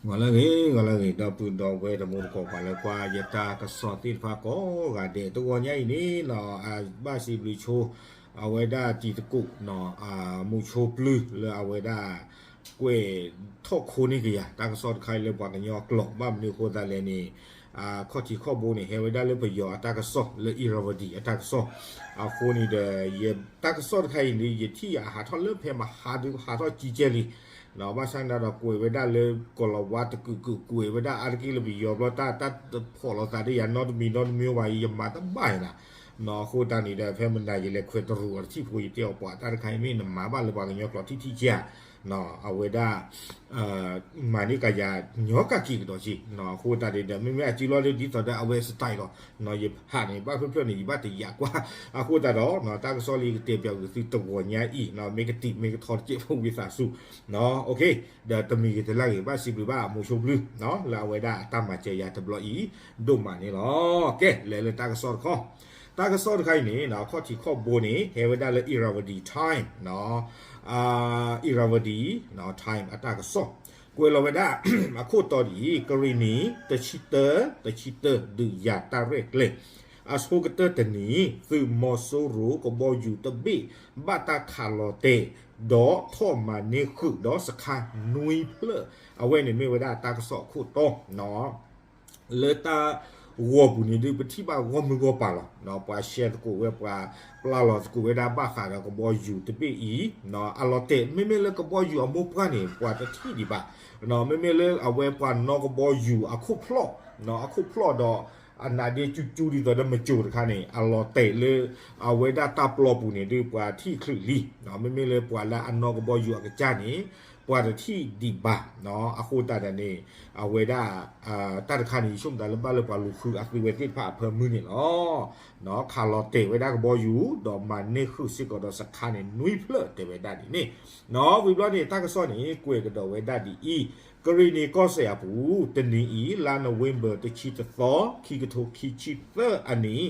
ဂီၤလၢအဂ့ၤ ဂီၤလၢအဂ့ၤ ဒီပုၢ်ဒီဝဲၢ်တံၤသကိး ပှၤလၢကွၢ်ယတၢ်ကစီၣ်သ့ၣ်တဖၣ်ကိးဂၤဒဲး တဂီၤညါအံၤန့ၣ် အဘၣ်စံးဘျုးဆိ အဝဲဒၣ်တံၤသကိး မူဆိပျုၢ်လၢအဝဲဒၣ် ကွဲးထီၣ်ခိန့ၢ်ကယၤ တၢ်ကစီၣ်တခါအံၤလၢပှၤကညီကျိာ် ဘၣ်မနုၤအဃိသတးလဲၣ်န့ၣ် ခီၣ်ထံးခီၣ်ဘိန့ၣ် ဟဲဝဲဒၣ်လၢပယီၤအတၢ်ကစီၣ် လၢ Irrawaddy အတၢ်ကစီၣ် အဃိန့ၣ်ဒီး ယတၢ်ကစီၣ်တခါအံၤန့ၣ် ယထံၣ်အဟးထီၣ်လၢဖဲမဟါဒုးဟးထီၣ်ကံကဲလံ ဘၣ်ဆၣ်န့ၣ်ဒီး ကွဲးဝဲဒၣ်လၢကီၢ်လၤဝါတကုာ်ကုာ် ကွဲးဝဲဒၣ်အါတက့ၢ်လၢပယီၤဘျီ တၢ်တဖီၣ်လိာ်သးဒီးယၤနီတမံၤနီတမံၤဘၣ် ယမၤတဘၣ်ယၤနၤ အဃိသတးန့ၣ်ဒီး ဖဲမနၤယလဲၤခွဲးတရူးအီၤတထံၣ်ဖိ ယတဲအီၤ ပှၤတၢ်တခါအံၤမ့ၢ်နမၤဘၣ်လၢပှၤကညီကျိာ်ထံထံၣ်ကဲဧါ အဝဲဒၣ် မၤန့ၢ်ကယၤညီကက့ၤကဒီးက့ၤ အဃိသတးန့ၣ်ဒီး မ့မ့ၢ်အစုလီၤဒ်သိးဒီးအဝဲ style လီၤ ယဖးန့ၣ် ဘၣ်ဖျၢၣ်ဖျၢၣ်န့ၣ် ယဘၣ်တယာ်ကွၢ် အဃိသတးဒီး တၢ်ကစီၣ်လၢယကတဲပၠးကွံာ်သုတဂီၤညါအံၤ မ့ၢ်ကတံာ်မ့ၢ်ကထီတကဲးဖိဝံသးစူၤ ဝံသးစူၤ ဒီးတမံၤဂ့ၤတလၢ်ဂ့ၤဘၣ်စံးဘျုးဘၣ်မူဆိပျုၢ် လၢအဝဲဒၣ်အတၢ်မၤစၢၤယၤတဘျီအံၤ ဒိၣ်မးန့ၣ်လီၤ. ကဲ လဲၤလၢတၢ်ကစီၣ်တခီ တၢ်ကစီၣ်တခါအံၤန့ၣ် ခီၣ်ထံးခီၣ်ဘိန့ၣ် ဟဲဝဲဒၣ်လၢ Irrawaddy Times Irrawaddy Times အတၢ်ကစီၣ် ကွဲးလီၤဝဲဒၣ် အခိၣ်တီဒ်အံၤ ကရံၣ်နံၤ တဆံတၢ တဆံတၢ ဒုးယၤတၢ်ရဲၣ်ကျဲၤ အဆိကတၢၢ်တနံၤ သုးမီၤစိရိၤကဘီယူၤတဘ့ၣ် ဘၣ်တၢ်ခးလီၤတဲာ် ဒီးထီၣ်မၤန့ၢ်ဃုာ်ဒီးစခါနွံဖျၢၣ် အဝဲန့ၣ်မ့ၢ်ဝဲဒၣ်တၢ်ကစီၣ်အခိၣ်တီ လၢတၢ်ဂီၤပူၤန့ၣ်ဒုး ပထံၣ်ဘၣ်ဂီၢ်မုၢ်ဂီၢ်ပၤလီၤ. ပှၤ share သကိးဝဲ ပှၤပျၢ်လီၤသကိးဝဲဒၣ်ဘၣ်ဃးဒီးကဘီယူၤတဘ့ၣ်အံၤ အလီၤတဲာ် မ့မ့ၢ်လၢကဘီယူၤအမိၢ်ပှၢ်န့ၣ် ပှၤတထံၣ်ဒံးဘၣ်. မ့မ့ၢ်လၢအဝဲပှၤနီၣ်ကဘီယူၤအခိၣ်ဖျီၣ် အခိၣ်ဖျီၣ်ဒီး အနးဒ့ကၠူကၠူဒ်သိးဒီးမကိၤတခါန့ၣ် အလီၤတဲာ်လၢ အဝဲဒၣ်တၢ်ပျီပူၤန့ၣ်ဒုး ပှၤထံၣ်ချုးလံ. မ့မ့ၢ်လၢပှၤလၢအနီၣ်ကဘီယူၤအကစၢ်န့ၣ် ပှၤတထံၣ်ဒံးဘၣ်. အဃိသတးဒီးန့ၣ် အဝဲဒၣ် တၢ်တခါန့ၣ် ယဆိကမိၣ်သးလၢဘၣ်လၢပှၤလူၤဃုအသုဝဲသ့ၣ်တဖၣ်အဖၢမုၢ်န့ၣ်လီၤ. ခးလီၤတဲာ်ဝဲဒၣ်ကဘီယူၤ ဒီးမၤန့ၢ်ဃုာ်စ့ၢ်ကီးဒီးစခါန့ၣ်နွံဖျၢၣ်တဲဝဲဒၣ်ဒ်န့ၣ်. ဝံၤဘျီန့ၣ် တၢ်ကစီၣ်န့ၣ် ကွဲးကဒီးဝဲဒၣ်ဒ်အံၤ ကရံၣ်နံၤကီၢ်စဲၣ်အပူၤ တနံၤအံၤ လါနိၣ်ဝ့ဘၢၣ် တဆံတသီ ခံကထိခံဆံသၢအနံၤ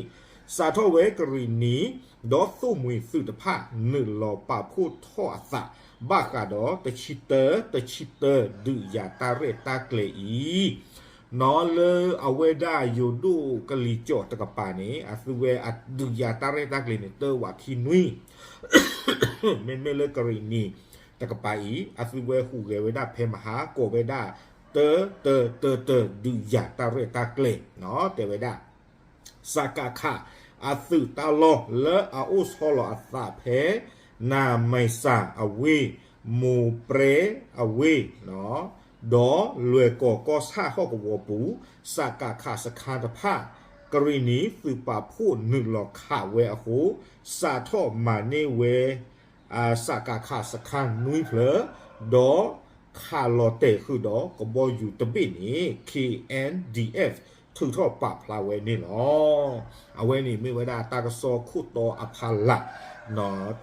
စးထီၣ်ဝဲကရံၣ်နံၤ ဒီးသိၣ်မှံၤသုးတဖၣ် နုာ်လီၤပာ်ဖှိၣ်ထီၣ်အသး ဘၣ်ဃးဒီးတဆံတၢ တဆံတၢ ဒုးယၤတၢ်ရဲၣ်တၢ်ကျဲၤအံၤ နီၢ်လၢအဝဲဒၣ်ယိၤဒိၣ်ကလံၤကၠီၣ်တကပၤန့ၣ် အသုဝဲအဒုးယၤတၢ်ရဲၣ်တၢ်ကျဲၤန့ၣ် တၢဝးခံနွံ မ့မ့ၢ်လၢကရံၣ်နံၤတကပၤအံၤ အသုဝဲဟူးဂဲၤဝဲဒၣ်ဖဲမဟါ ကိးဝဲဒၣ် တၢ တၢ တၢ တၢ ဒုးယၤတၢ်ရဲၣ်တၢ်ကျဲၤ တဲဝဲဒၣ် စကခ အသုးတၢ်လီၢ်လၢအအိၣ်ဆီလီၤအသးဖဲ နမဲၣ်စၢ်အဝ့ၢ်, မိၢ်ပြဲအဝ့ၢ်, ဒီးလွဲၢ်ကီၢ်ကီၢ်ဆၣ်ဟီၣ်ကဝီၤပူၤ စကခစခါတဖၣ် ကရံၣ်နံၤသုးပာ်ဖှိၣ်နုာ်လီၤခးဝဲအဃိ စးထီၣ်မၤန့ၢ်ဝဲ စကခစခါနွံဖျၢၣ် ဒီးခးလီၤတဲာ်ဃုာ်ဒီးကဘီယူၤတဘ့ၣ်န့ၣ် KNDF ထုးထီၣ်ပာ်ဖျါဝဲန့ၣ်လီၤ. အဝဲန့ၣ်မ့ၢ်ဝဲဒၣ်တၢ်ကစီၣ်ခိၣ်တီအဖီလာ်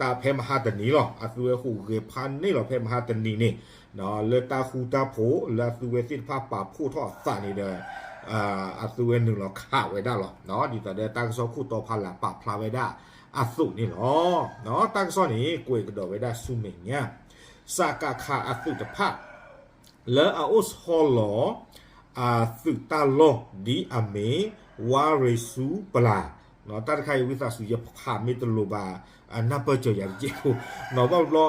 တၢ်ဖဲမဟါတနံၤလီၤ. အသုဝဲဟူးဂဲၤဖးန့ၢ်လီၤဖဲမဟါတနံၤန့ၣ် လၢတၢ်ဃူတၢ်ဖိးလၢအသုဝဲသ့ၣ်တဖၣ်ပာ်ဖှိၣ်ထီၣ်အသးန့ၣ်ဒီး အသုဝဲနုာ်လီၤခးဝဲဒၣ်လီၤ. ဒ်သိးဒီးတၢ်ကစီၣ်ခိၣ်တီဖီလာ်ပာ်ဖျါဝဲဒၣ်အသိးန့ၣ်လီၤ. တၢ်ကစီၣ်န့ၣ် ကွဲးကဒီးဝဲဒၣ်ဆူမဲာ်ညါ စကခအသုးတဖၣ် လၢအအိၣ်ဆီလီၤ အသုးတၢ်လီၢ်ဒ်အမ့ၢ် ဝါရံၤစူပလၤ တၢ်တခါအံၤဝံသးစူၤ ယဖးမ့ၢ်တလိၤဘၣ် နၢ်ပၢၢ်စၢၤယၤတကဲးဖိ ဘၣ်ဘျီ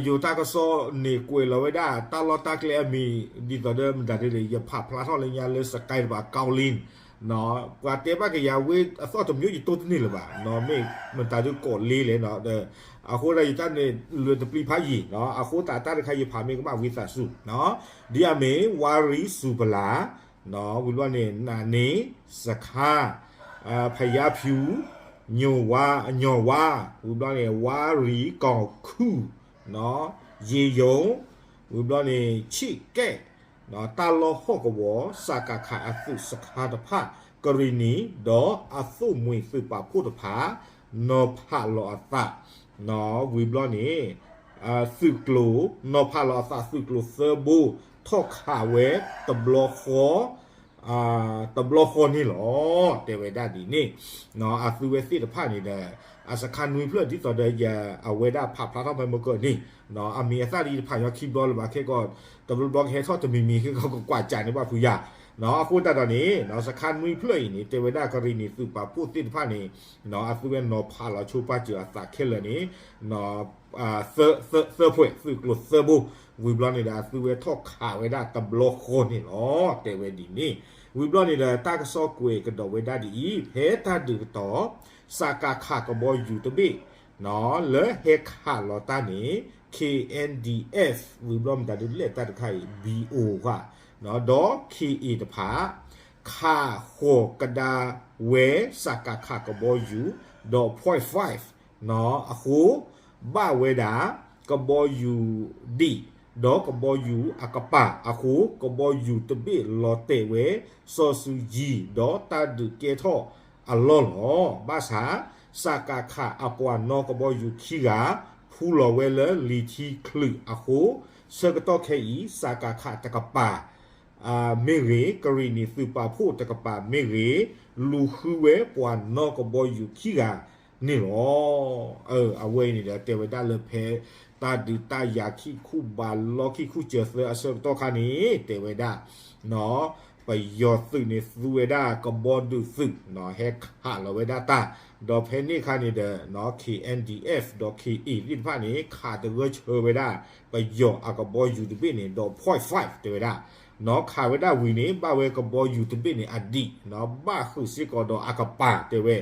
ယိၤတၢ်ကစီၣ်န့ၣ်ကွဲးလီၤဝဲဒၣ် တၢ်လီၢ်တၢ်ကျဲအမံၤ ဒ်သိးဒီးမတၤဒ်လဲၣ် ယဖးဖျါထီၣ်လၢညါလၢ စကဲတဘၣ် ကီလ့ၣ် ပှၤတဲဘၣ်ကယၤဝဲအသီၣ်တမျိုးယတိၢ်တန့ၢ်လၢၤဘၣ် မ့ၢ်မတၤဒ်ကိးလ့လဲၣ် အဃိဒၣ်ယတၢ်န့ၣ်လွဲၢ်တပျံၤဖးယံာ် အဃိသတးတၢ်တခါယဖးမ့ၢ်ကမၣ်ဝံသးစူၤ ဒ်အမ့ၢ် ဝါရံၤစူပလၤ ဝံၤဘျီန့ၣ် နးန့ၣ် စခါ ဖယါဖၠူ ညီၣ်ဝါ ညီၣ်ဝါ ဝံၤဘျီန့ၣ် ဝါရံၤကီၢ်ခူၣ် ယ့ယိၤ ဝံၤဘျီန့ၣ် ဆံးကဲး တၢ်လီၢ်ဟီၣ်ကဝီၤ စကခအသုးစခါတဖၣ် ကရံၣ်နံၤ ဒီးအသိၣ်မှံၤသုးပာ်ဖှိၣ်တဖၣ် နီၤဖးလီၤအသး ဝံၤဘျီန့ၣ် သုးကျိၤ နီၤဖးလီၤအသးသုးကျိၤသၢဘိ ထီၣ်ခးဝဲတဘျီဃီ တဘျီဃီန့ၣ်လီၤ. တဲဝဲဒၣ်ဒ်န့ၣ်, အသုဝဲသ့ၣ်တဖၣ်န့ၣ်ဒီး အစခါနွံဖျၢၣ်ဒ်သိးဒီးယအဝဲဒၣ်ဖးဖျါထီၣ်ဖဲမုၢ်ကၢၢ်န့ၣ်, အမံၤအသၣ်ဒ်အံၤတဖၣ်ညီခံဘျီလၢၤဘၣ်ခဲကီး, တဘျီဘျီကဟဲထီၣ်တမံၤမံၤခဲကီးကကွၢ်ကၠးန့ၢ်ဘၣ်ဖုယၤ, အဃိသတးဒီးန့ၣ် စခါနွံဖျၢၣ်အံၤန့ၣ် တဲဝဲဒၣ်ကရံၣ်နံၤသုးပာ်ဖှိၣ်သ့ၣ်တဖၣ်န့ၣ် အသုဝဲနီၤဖးလီၤဆိပာ်စၢၤအသးခဲလၢာ်န့ၣ် သၢဖှဲး သုးကျိၤသၢဘိ, ဝံၤဘျီန့ၣ်ဒီး အသုဝဲထီၣ်ခးဝဲဒၣ်တဘျီဃီန့ၣ်လီၤ. တဲဝဲဒ်န့ၣ်, ဝံၤဘျီန့ၣ်ဒီး တၢ်ကစီၣ်ကွဲးကဒီးဝဲဒၣ်ဒ်အံၤ, ဖဲတၢ်ဒုးကတီၢ် စကခ ကဘီယူၤတဘ့ၣ် လၢဟဲခးလီၤတၢ်န့ၣ် KNDF ဝံၤဘျီမတၤဒုးလဲၣ်တၢ်တခါအံၤ ဘီအိ ဃါ, ဒီး ခ့အ့ တဖၣ် ခးဃီၤကဒါဝဲ စကခ ကဘီယူၤ ဒီး point five အဃိ ဘၣ်ဝဲဒၣ် ကဘီယူၤဒံး ဒီးကဘီယူၤအကပၤအဃိ ကဘီယူၤတဘ့ၣ်လီၤတဲာ်ဝဲ စီၤစုၤယံၤ ဒီးတၢ်ဒုးကဲထီၣ်အလီၢ်လီၤ. ဘၣ်ဆၣ် စကခ အပှၤနီၣ်ကဘီယူၤခံဂၤ ဖူလီၤဝဲလၢလံၤထံချုးအဃိ ဆၢကတီၢ်ခဲအံၤ စကခ တကပၤ မ့ၢ်ဂ့ၤ, ကရံၣ်နံၤသုးပာ်ဖှိၣ်တကပၤမ့ၢ်ဂ့ၤ, လူၤဃုဝဲပှၤနီၣ်ကဘီယူၤခံဂၤန့ၣ်လီၤ. အဝဲအံၤန့ၣ်ဒီး တဲဝဲဒၣ်လၢဖဲ တၢ်ဒုးတၢ်ယၤခံခူဘးလီခံခူစၢၤသၢအဆၢကတီၢ်ခါန့ၣ် တဲဝဲဒၣ် ပယီၤသုးန့ၣ်သူဝဲဒၣ်ကဘီဒုးသုး ဟဲခးလီၤဝဲဒၣ်တၢ်, ဒီးဖဲန့ၣ်အခါန့ၣ်ဒီး KNDF ဒီး ခ့အ့ သ့ၣ်တဖၣ်န့ၣ် ခးတဂၢၢ်ဆၢဝဲဒၣ် ပယီၤအကဘီယူၤတဘ့ၣ်န့ၣ် ဒီး point five တဲဝဲဒၣ် နီၣ်ခးဝဲဒၣ်ဝံၤန့ၣ် ဘၣ်ဝဲကဘီယူၤတဘ့ၣ်န့ၣ်အဒံး ဘၣ်ဃုာ်စ့ၢ်ကီးဒီးအကပၤတဲဝဲ,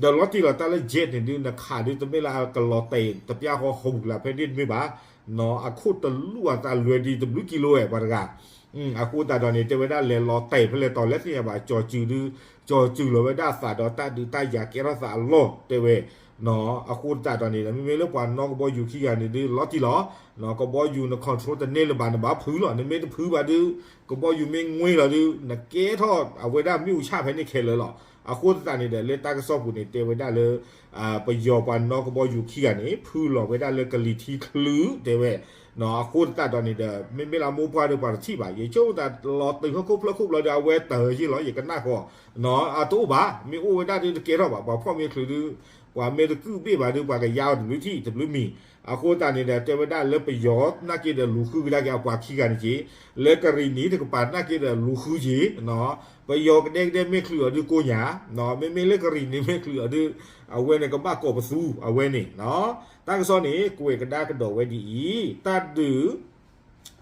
ဒီးလီၤတံၢ်လီၤတၢ်လၢ jet န့ၣ်ဒုး နခးဒုးတမ့ၢ်လၢကလီၤတဲာ်တပျၢ်ဃီဟီၣ်ပူၤလၢ်ဖဲန့ၣ်တမ့ၢ်ဘၣ်, အခိၣ်တလူၢ်အသးလွဲၤဒံးတဘျုးကံလိဝဲ ပှၤတဂၤ အဃိသတးဒီးန့ၣ် တဲဝဲဒၣ် လဲၤလီၤတဲာ်ဖဲလဲၣ်တီၤလဲၣ်သ့ၣ်ညါဘၣ် ကၠီၤစုၤဒုး, ကၠီၤစုၤလီၤဝဲဒၣ်အသးဒီးတၢ်ဒုးတၢ်ယၤကဲထီၣ်သးအလီၢ်တဲဝဲ, အဃိသတးဒီးန့ၣ်ဒီး မ့မ့ၢ်လၢပှၤနီၣ်ကဘီယူၤခံဂၤန့ၣ်ဒုး လီၤတံၢ်လီၤ, ကဘီယူၤန control တန့ၢ်လၢၤဘၣ် နဘၣ်ဖုးလီၤ, နမ့ၢ်တဖုးဘၣ်ဒုး ကဘီယူၤမ့ၢ်ငွ့လီၤဒုး နကဲထီၣ်အဝဲဒၣ်မ့ၣ်အူဆၣ်ဖဲန့ၣ်ခဲလၢာ်လီၤ. အဃိသတးန့ၣ်ဒီး လၢတၢ်ကစီၣ်ပူၤန့ၣ် တဲဝဲဒၣ်လၢ ပယီၤပှၤနီၣ်ကဘီယူၤခံဂၤန့ၣ် ဖုးလီၤဝဲဒၣ်လၢကလံၤထံချုးတဲဝဲ, အဃိသတးဒီးန့ၣ်ဒီး မ့မ့ၢ်လၢမိၢ်ပှၢ်ဒီးပှၤတထံၣ်ဘၣ် ယဆိကမိၣ်သးလီၤတုၤဟီၣ်ခိၣ်ဖျၢၣ်ခိၣ်ဘျီဒီး အဝဲတၢ်ယ့ၢ်လီၤ ယကနၣ်ဃီၤ, အတအိၣ်ဘၣ် မ့ၢ်အိၣ်ဝဲဒၣ်ဒုးတကဲထီၣ်ဘၣ် ပှၤဖီၣ်မ့ၢ်ချုးဒုး ပှၤမ့ၢ်တကုၢ်ဘ့ၣ်ဘၣ်ဒုး ပှၤကယါအီၤတဘျုးထံၣ်တဘျုးမံၤ, အဃိသတးန့ၣ်ဒီး တဲဝဲဒၣ်လၢပယီၤနာ်က့ဒီးလူၤဃုကဒါက့ၤအပှၤခံဂၤန့ၣ်က့ၤ, လၢကရံၣ်နံၤတကပၤနာ်က့ဒီးလူၤဃုက့ၤ ပယီၤကဒဲကဒဲမ့ၢ်ချုးအီၤဒုးကိးညါ, မ့မ့ၢ်လၢကရံၣ်နံၤမ့ၢ်ချုးအီၤဒုး အဝဲန့ၣ်ကဘၣ်ကိးပသူအဝဲန့ၣ်, တၢ်ကစီၣ်န့ၣ် ကွဲးကဒါကဒီးဝဲဒ်အံၤ, တၢ်ဒုး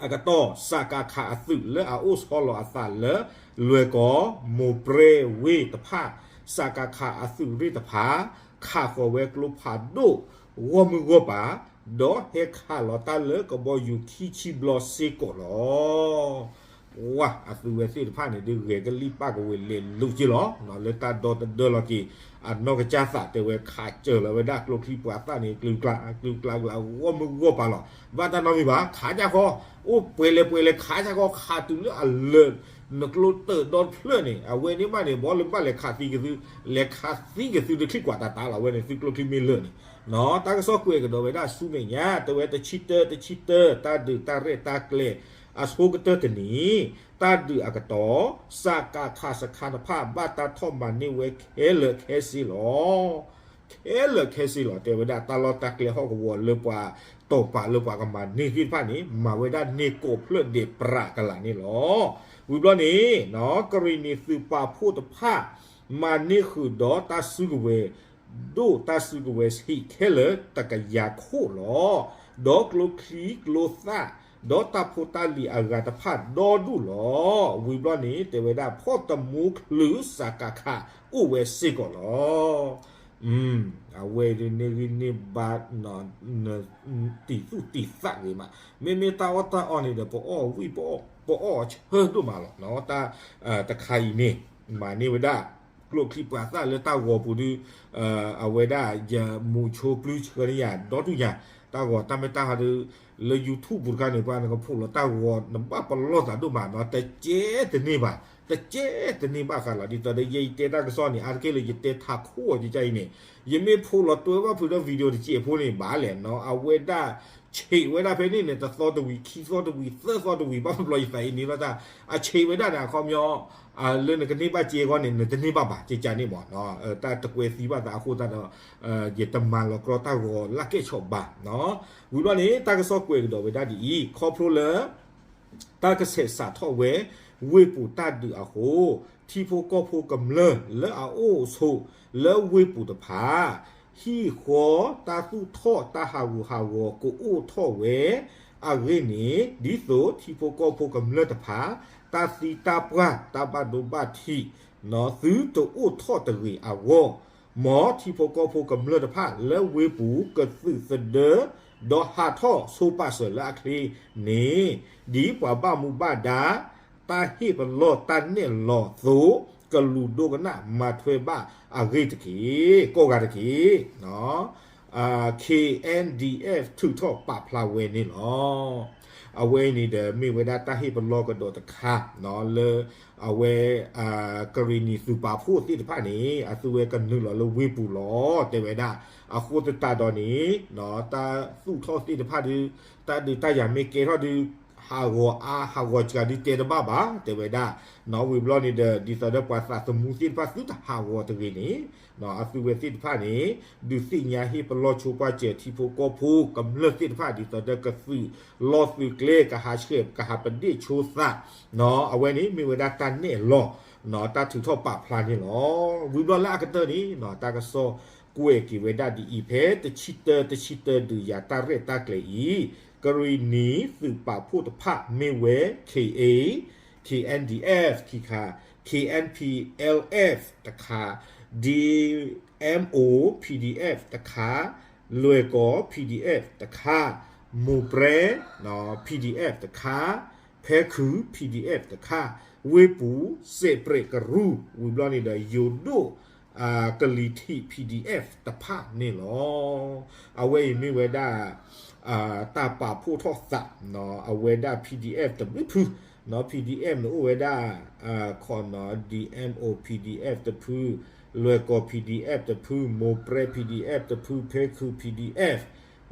အကတီၢ် စကခ အသုးလၢအအိၣ်ဆီလီၤအသးလၢ လွဲၢ်ကီၢ် မိၢ်ပြဲဝ့ၢ်တဖၣ် စကခ အသုးရ့ၣ်တဖၣ် ခးဃီၤဝဲကျိဖးဒိၣ် ဂီၢ်မုၢ်ဂီၢ်ပၤ ဒီးဟဲခးလီၤတၢ်လၢကဘီယူၤခံဆံဘျီစ့ၢ်ကီးလီၤ. ဝါ အသုဝဲသ့ၣ်တဖၣ်န့ၣ်ဒုး ဂဲၤကလံၣ်ပၣ်ကဝ့ၤလဲၤလိာ်က့ၤလီၤ, လၢတၢ်ဒီတဒၢလီၤက့ၤ အနီၢ်ကစၢ်သးတဲဝဲခးစၢၤလီၤဝဲဒၣ်ကျိချံပှၤသၣ်န့ၣ် ကျုၤကျါ ကျုၤကျါကျါ ဂီၢ်မုၢ်ဂီၢ်ပၤလီၤ. ဘၣ်တၢ်နီတမံၤဘၣ် ခးကၢ်ဃီ, အိၣ်ပှဲၤလဲၤပှဲၤလဲၤခးကၢ်ဃီ ခးတုၤလၢအလၢာ် နကျိတၢၢ်ဒီတဖျၢၣ်န့ၣ် အဝဲန့ၣ်မးန့ၣ် ဘီလၢဘၣ်လဲၤခးသံက့ၤသု, လဲၤခးသံက့ၤသုတချံၣ်ကွၢ်တၢ်တၢ်လီၤ အဝဲန့ၣ် သုကျိချံမ့ၢ်လၢာ်န့ၣ်, တၢ်ကစီၣ်ကွဲးကဒီးဝဲဒၣ်ဆူမဲာ်ညါ တဲဝဲတဆံတၢ တဆံတၢ တၢ်ဒုးတၢ်ရဲၣ်တၢ်ကျဲၤ အဆိကတၢၢ်တနံၤ တၢ်ဒုးအကတီၢ် စကခ စခါတဖၣ် ဘၣ်တၢ်ထီၣ်မၤန့ၢ်ဝဲခဲလၢာ်ခဲဆ့လီၤ. ခဲလၢာ်ခဲဆ့လီၤ တဲဝဲဒၣ် တၢ်လီၢ်တၢ်ကျဲဟီၣ်ကဝီၤလၢပှၤတီၢ်ပာ်လၢပှၤကမၤန့ၢ်သ့ၣ်တဖၣ်န့ၣ် မၤဝဲဒၣ်န့ၢ်ကိးဖျၢၣ်ဒဲးပြးကလာ်န့ၣ်လီၤ. ဝံၤဘျီန့ၣ် ကရံၣ်နံၤသုးပာ်ဖှိၣ်တဖၣ် မၤန့ၢ်ဃုာ်ဒီးတၢ်စုကဝဲၤ ဒိၣ်တၢ်စုကဝဲၤဟံၣ်ခဲလၢာ်တကယၤခိၣ်လီၤ. ဒီးကျိချံကျိသၣ် ဒီးတၢ်ဖိတၢ်လံၤအဂၤတဖၣ်ဒီဒူၣ်လီၤ. ဝံၤဘျီန့ၣ် တဲဝဲဒၣ်ဖီၣ်တမူချုး စကခ အိၣ်ဝဲစ့ၢ်ကီးလီၤ. အဝဲဒၣ်န့ၣ်ဂံၢ်န့ၢ်ဘါ တံၢ်သူၣ်တံၢ်သၣ်ဂ့ၤမး, မ့မ့ၢ်တၢ်အီၣ်တၢ်အီန့ၣ်ဒီး ပအီၣ်ဝံၣ် ပအီၣ်အီၣ်ဆၢဒိၣ်မးလီၤ. တၢ်တခါအံၤန့ၣ် မၤန့ၢ်ဝဲဒၣ် ကျိချံပှၤသၣ်လၢတၢ်ဂီၤပူၤဒုး အဝဲဒၣ်ယမူဆိပျုၢ်ဆှၢန့ၢ်ယၤ ဒီတူၢ်ညါ တၢ်ဂီၤတၢ်မ့ၢ်တၢ်ဟးဒုး လၢ YouTube ပူၤတခါန့ၣ် ပှၤနကဖိးလီၤတၢ်ဂီၤ နဘၣ်ပလီၢ်သးဒိၣ်မးနီၤ တကဲတန့ၢ်ဘၣ်, တကဲတန့ၢ်ဘၣ်ဃးလီၤ. ဒ်သိးဒီးယဲယတဲတၢ်ကစီၣ်န့ၣ် အါတက့ၢ်လၢယတဲထးခိၣ်အီၤကကါအံၤန့ၣ် ယမ့ၢ်ဖိးလီၤတွဲဘၣ်ဖုးဒီး video တက့ၢ်အဖိန့ၣ် ဘၣ်လဲၣ်နီၤ အဝဲဒၣ် ဆံးဝဲဒၣ်ဖဲန့ၣ်န့ၣ် တသီတဝံၤ ခံသီတဝံၤ သၢသီတဝံၤ ဘၣ်ဘျီယသးအံၤန့ၣ်လီၤတၢ် အဆံးဝဲဒၣ်န့ၣ် အခီပညီ လၢနကန့ၢ်ဘၣ်စ့အဂီၢ်န့ၣ် နတန့ၢ်ဘၣ်ဘၣ် ကကါန့ၣ်မးနီၤ တၢ်တကွဲးသံဘၣ်သးအဃိသတးဒီး ယတမၤလီၤကြီတၢ်ဂီၤလၢကဲၣ်ဆိးဘၣ်နီၤ. ဝံၤဘျီန့ၣ် တၢ်ကစီၣ်ကွဲးကဒီးဝဲဒၣ်ဒ်အံၤ ခီဖျိလၢ တၢ်ကဆဲးစးထီၣ်ဝဲ ဝ့ၢ်ပူၤတၢ်ဒုးအဃိ ထံဖိကီၢ်ဖိကမျၢၢ်လၢအအိၣ်ဆိးလၢဝ့ၢ်ပူၤတဖၣ် ဟံၣ်ဃီတၢ်သူၣ်ထီၣ်တၢ်ဟးဂူာ်ဟးဂီၤကအိၣ်ထီၣ်ဝဲအဂ့ၢ်န့ၣ် ဒ်သိးထံဖိကီၢ်ဖိကမျၢၢ်တဖၣ် တၢ်သံတၢ်ပှၢ်တၢ်ဘၣ်ဒိဘၣ်ထံး သုတအိၣ်ထီၣ်တဂ့ၤအဂီၢ် မ်ထံဖိကီၢ်ဖိကမျၢၢ်တဖၣ်လၢဝ့ၢ်ပူၤကသုးသဒၢ ဒီးဟးထီၣ်ဆိပာ်စၢၤလၢအချ့န့ၣ် ဒ်ပှၤဘၣ်မူဘၣ်ဒါ တၢ်ဟ့ၣ်ပလီၢ်တၢ်နဲၣ်လီၤအသိး ကလူၤဒိကနၣ်မၤထွဲဘၣ်အဂ့ၢ်တက့ၢ် ကိးဂၤတက့ၢ် K N D F ထုးထီၣ်ပာ်ဖျါဝဲန့ၣ်လီၤ. အဝဲအံၤန့ၣ်ဒီး မ့ၢ်ဝဲဒၣ်တၢ်ဟ့ၣ်ပလီၢ်ကဒီးတခါ လၢ အဝဲ ကရံၣ်နံၣ်သုးပာ်ဖှိၣ်သ့ၣ်တဖၣ်န့ၣ် အသုဝဲကနုာ်လီၤလၢဝ့ၢ်ပူၤလီၤ တဲဝဲဒၣ်. အဃိသတးဒီးန့ၣ် တၢ်သူၣ်ထီၣ်သ့ၣ်တဖၣ်ဒီး တၢ်ဒုးတၢ်ယၤမ့ၢ်ကဲထီၣ်ဒီး ဟးဂီၤအါဟးဂီၤစှၤဒုးတဲတဘၣ်ဘၣ် တဲဝဲဒၣ်. ဝံၤဘျီန့ၣ်ဒီး ဒ်သိးဒီးပှၤသးသမူသ့ၣ်တဖၣ်သုတဟးဂီၤတဂ့ၤန့ၣ် အသုဝဲသ့ၣ်တဖၣ်န့ၣ် ဒုးသ့ၣ်ညါဟ့ၣ်ပလီၢ်ဆိပာ်စၢၤထံဖိကီၢ်ဖိကမျၢၢ်သ့ၣ်တဖၣ် ဒ်သိးဒီးကသုးလီၢ်သုးကျဲ ကဟးဆှဲး ကဟးပဒ့ၣ်ဆိသး အဝဲန့ၣ်မ့ၢ်ဝဲဒၣ်တၢ်နဲၣ်လီၤ တၢ်ထုးထီၣ်ပာ်ဖျါန့ၣ်လီၤ. ဝံၤဘျီလၢအကတၢၢ်န့ၣ် တၢ်ကစီၣ်ကွဲးက့ၤဝဲဒၣ်ဒ်အံၤ ဖဲတဆံတၢ တဆံတၢဒုးယၤတၢ်ရဲၣ်တၢ်ကျဲၤအံၤ ကရံၣ်နံၣ်သုးပာ်ဖှိၣ်တဖၣ်မ့ၢ်ဝဲ K A, K N D F ခံခါ, K N P L F တခါ, D M O P D F တခါ, လွဲၢ်ကီၢ် P D F တခါ, မိၢ်ပြဲ P D F တခါ, ဖဲခု P D F တခါ, ဝ့ၢ်ပူၤ စဲးပြဲးကရူၢ် ဝံၤဘျီန့ၣ်ဒီး ယိၤဒိၣ် ကလံၤထံး P D F တဖၣ်န့ၣ်လီၤ. အဝဲအံၤမ့ၢ်ဝဲဒၣ် တၢ်ပာ်ဖှိၣ်ထီၣ်သး အဝဲဒၣ် P D F တဘျုးဖု P D F န့ၣ်အိၣ်ဝဲဒၣ် ခီနီၤ D M O P D F တဖု, လွဲၢ်ကီၢ် P D F တဖု, မိၢ်ပြဲ P D F တဖု, ဖဲခု P D F,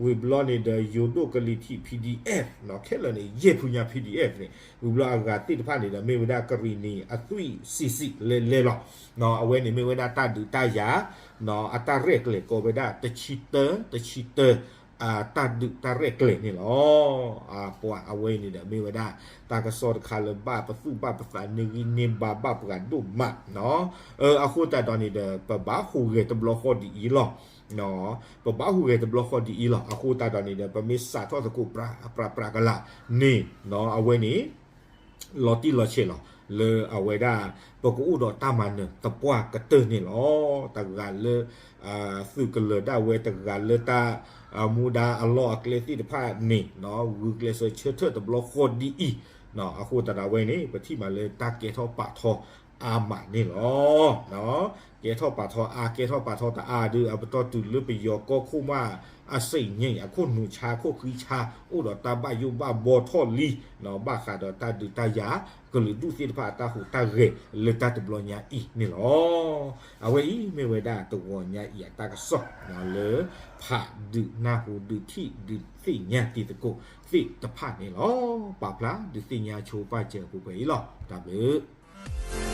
ဝံၤဘျီန့ၣ်ဒီး ယိၤဒိၣ်ကလံၤထံး P D F ခဲလၢာ်န့ၣ် ယဲၢ်ဖုညါ P D F န့ၣ် ဝံၤဘျီအဂၤသ့ၣ်တဖၣ်န့ၣ်ဒီး မ့ၢ်ဝဲဒၣ်ကရံၣ်နံၣ်အသွံၣ်ဆံးဆံးလဲၤလဲၤလီၤ. အဝဲန့ၣ်မ့ၢ်ဝဲဒၣ်တၢ်ဒုးတၢ်ယၤ အတၢ်ရဲၣ်ကျဲၤကီးဝဲဒၣ် တဆံတၢ တဆံတၢ တၢ်ဒုးတၢ်ရဲၣ်ကျဲၤန့ၣ်လီၤ. ပှၤအဝဲန့ၣ်ဒီးမ့ၢ်ဝဲဒၣ် တၢ်ကစီၣ်တခါလၢဘၣ်ပသူၣ်ဘၣ်ပသးန့ၢ်ဂံၢ်န့ၢ်ဘါဘၣ်ပှၤဒိၣ်မးနီၤ. အဃိသတးဒီးန့ၣ်ဒီး ပဘၣ်ဟူးဂဲၤတဘျီဃီဒ်အံၤလီၤ. ပဘၣ်ဟူးဂဲၤတဘျီဃီဒ်အံၤလီၤ. အဃိသတးဒီးန့ၣ်ဒီး ပမ့ၢ်စးထီၣ်သကိးပြးပြးပြးကလာ်န့ၣ် အဝဲန့ၣ် လီၤတံၢ်လီၤဆဲးလီၤ လၢအဝဲဒၣ် ပကအိၣ်ဒီးတၢ်မၤနၢၤသပှၢ်ကတၢၢ်န့ၣ်လီၤ. တဂၤလၢ သုးကလၢၤဒၣ်ဝဲ တဂၤလၢတၢ် မူဒါအလီၢ်အကျဲသ့ၣ်တဖၣ်န့ၣ် ဂုာ်ကျဲးစၢးဆၢထၢၣ်တဘျီဃီဒ်အံၤ အဃိသတးဒီးဝဲန့ၣ် ပထံၣ်မးလၢတၢ်ကဲထီၣ်ပာ်ထီၣ်အါမးန့ၣ်လီၤ. ကဲထီၣ်ပာ်ထီၣ်အါ ကဲထီၣ်ပာ်ထီၣ်တအါဒီး အပတီၢ်တုၤလၢပယီၤကီၢ်ခိၣ်မး အစ့ၣ်ညါအံၤ အခိၣ်နူာ်ဆါ အခိၣ်ဃံဆါ အိၣ်ဒီးတၢ်ဘၣ်ယိၣ်ဘၣ်ဘီထီၣ်လံ ဘၣ်ဃးဒီးတၢ်ဒုးတၢ်ယၤ ကလုာ်ဒူၣ်သ့ၣ်တဖၣ်အတၢ်ဟူးတၢ်ဂဲၤလၢတၢ်တဘျီညါအံၤန့ၣ်လီၤ. အဝဲအံၤမ့ၢ်ဝဲဒၣ်တဂီၤညါအံၤအတၢ်ကစီၣ် လၢဖးဒုးနၢ်ဟူ ဒုးထံၣ်ဒုးသ့ၣ်ညါတံၤသကိးသ့ၣ်တဖၣ်န့ၣ်လီၤ. ပာ်ဖျါဒုးသ့ၣ်ညါဆိပာ်စၢၤပှဲၤပှဲၤအံၤလီၤ. တၢ်ဘျုး